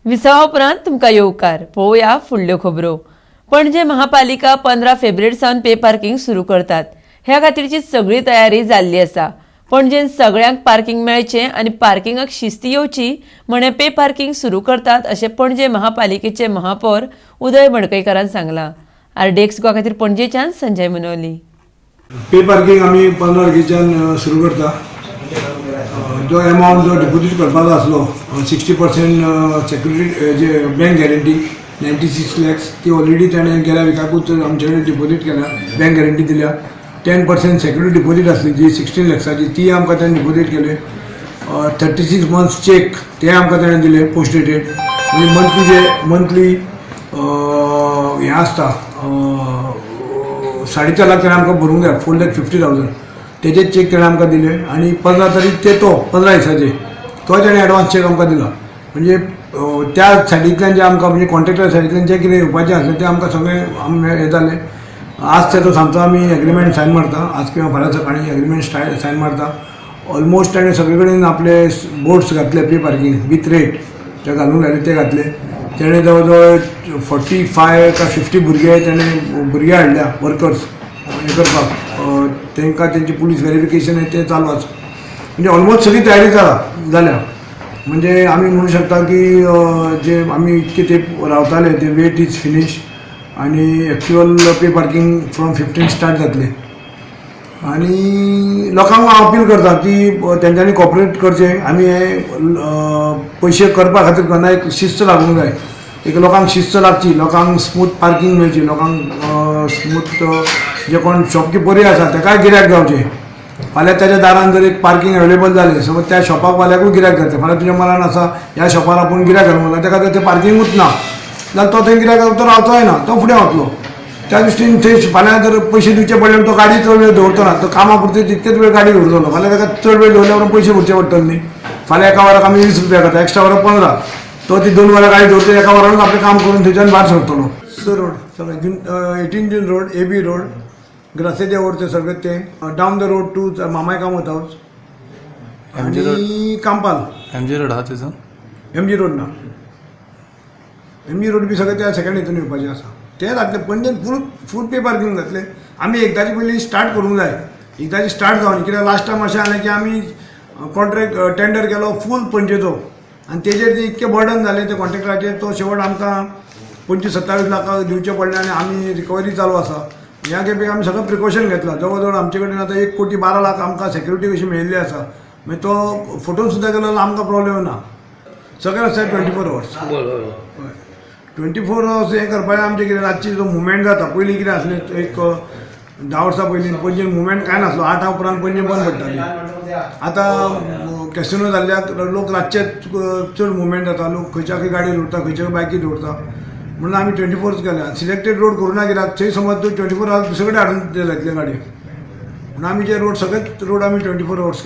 विसवा उपरांत तुमकां येवकार. पळोवया फुडल्यो खबरो. पणजे महापालिका 15 फेब्रुवारी सावन पे पार्किंग सुरू करतात. ह्या खातीरची सगळी तयारी जाल्ली आसा. पणजेन सगळ्यांक पार्किंग मेळचें आनी पार्किंगाक शिस्ती येवची म्हण पे पार्किंग सुरू करतात, अशें पणजे महापालिकेचे महापौर उदय मडकयकारान सांगलां. आरडीएक्स गोवा खातीर पणजेच्यान संजय मुनोली. पे पार्किंग आमी 15 तारखेच्यान सुरू करता. जो एमावंट जो डिपोजीट करपाचो आसलो, 60% सेक्युरिटी जे बँक गॅरंटी 96 लॅक्स, ती ऑलरेडी ताणें गेल्या विकाकूच आमचे कडेन डिपोजीट केल्या, बँक गॅरंटी दिल्या. 10% सेक्युरिटी डिपोजीट आसली जी 16 लॅक्साची, ती आमकां ताणें डिपोजीट केले. 36 मंथ्स चेक ते आमकां ताणें दिले पोस्ट डेटेड. म्हणजे मंथली जे मंथली हें आसता, 4.5 लाख ताणें आमकां भरूंक जाय, 4,50,000, तेजे चेक ताणें आमकां दिले. आनी 15 तारीख ते तो 15 दिसाचे तो ताणें एडवान्स चेक आमकां दिला. म्हणजे त्या सायडींतल्यान जे आमकां, म्हणजे कॉन्ट्रॅक्टर सायडींतल्यान जें कितें येवपाचें आसलें, तें आमकां सगळें हें जालें. आज तेजो सांजचो आमी एग्रीमेंट सायन मारता, आज किंवा फाल्यां सकाळीं एग्रीमेंट सायन मारता. ऑलमोस्ट ताणें सगळे कडेन आपले बोर्ड्स घातले, पे पार्किंग विथ रेट ते घालूंक लायले, ते घातले. तेणें जवळ जवळ 45 काय 50 भुरगे तेणें भुरगे हाडल्या, वर्कर्स हें करपाक. तांकां तेंची पुलीस व्हेरिफिकेशन तें चालू आसा. म्हणजे ऑलमोस्ट सगळी तयारी जाल्या. म्हणजे आमी म्हणू शकता की जे आमी इतके तेंप रावताले ते वेट is finish आनी actual pay parking from 15 start जातले. आनी लोकांक हांव अपील करता की तेंच्यांनी कॉपरेट करचें. आमी हे पयशे करपा खातीर करना, एक शिस्त लागूंक जाय. एक लोकांक शिस्त लागची, लोकांक स्मूथ पार्किंग मेळची, लोकांक स्मूथ, जे कोण शॉपकिपरूय आसा ताकाय गिऱ्हायक जावचें. फाल्यां ताच्या दारान जर एक पार्किंग अवेलेबल जालें, समज त्या शॉपाक वाल्याकूय गिऱ्हायक जातलें. फाल्यां तुज्या मनान आसा, ह्या शॉपार आपूण गिऱ्हायक घालूंक जाय, ताका थंय पार्किंगूच ना जाल्यार तो थंय गिऱ्हायक तो रावचोय ना, तो फुडें वतलो. त्या दृश्टीन थंय फाल्यां जर पयशे दिवचे पडले, तो गाडी चड वेळ दवरचो ना. तो कामा पुरते तितकेच वेळ गाडी दवरतलो. फाल्यां ताका चड वेळ दवरल्या उपरांत पयशे भरचे पडटले न्ही. फाल्यां एका वराक आमी 20 रुपया करता, एक्स्ट्रा वराक 15. तो ती 2 वरां गाडी दवरता, एका वरानूच आपलें काम करून थंयच्यान भायर सरतलो. स रोड सगळे June 18 June road, A B road, ग्रासे दे ते सगळे ते down the road to Mamai Kamat house MG road. आनी कांपाल. एम जी रोड आहा थंयसून? एम जी रोड ना, एम जी रोड बी सगळे त्या सेकंड हितून येवपाचें आसा. ते जातले. पणजेन फूल फूल पे पार्किंग जातले. आमी एकदाची पयलीं स्टार्ट करूंक जाय, एकदाची स्टार्ट जावन. कित्याक लास्ट टायम अशें जालें की आमी कॉन्ट्रॅक्ट टेंडर केलो फूल पणजेचो आनी तेजेर ते इतकें बर्डन जालें ते कॉन्ट्रॅक्टराचेर, तो शेवट आमकां 25-27 लाखां दिवचे पडले आनी आमी रिकवरी चालू आसा. ह्या खेपेक आमी सगळें प्रिकॉशन घेतलां. जवळ जवळ आमचे कडेन आतां 1 कोटी 12 लाख आमकां सेक्युरिटी कशी मेळिल्ली आसा. मागीर तो फोटोन सुद्दां गेलो जाल्यार आमकां प्रॉब्लेम ना. सगळे रस्त्यार 24 अवर्स. हय, 24 अवर्स हें करपाचें. आमचें कितें रातची जो मुवमेंट जाता, पयलीं कितें आसलें, एक 10 वर्सां पयलीं पणजेन मुवमेंट कांय नासलो. 8 उपरांत पणजे बंद पडटाली. आतां कॅसिनो जाल्ल्याक लोक रातचे चड मुवमेंट जाता. लोक खंयच्या खंय गाडी दवरता, खंयच्या बायकी दवरता. म्हणून आमी 24 केल्या. सिलेक्टेड रोड करूं ना, कित्याक थंय समज तूं 24 अवर्स दुसरे कडेन हाडून लायतले गाडी. म्हणून आमी जे रोड, सगळेच रोड आमी 24 अवर्स.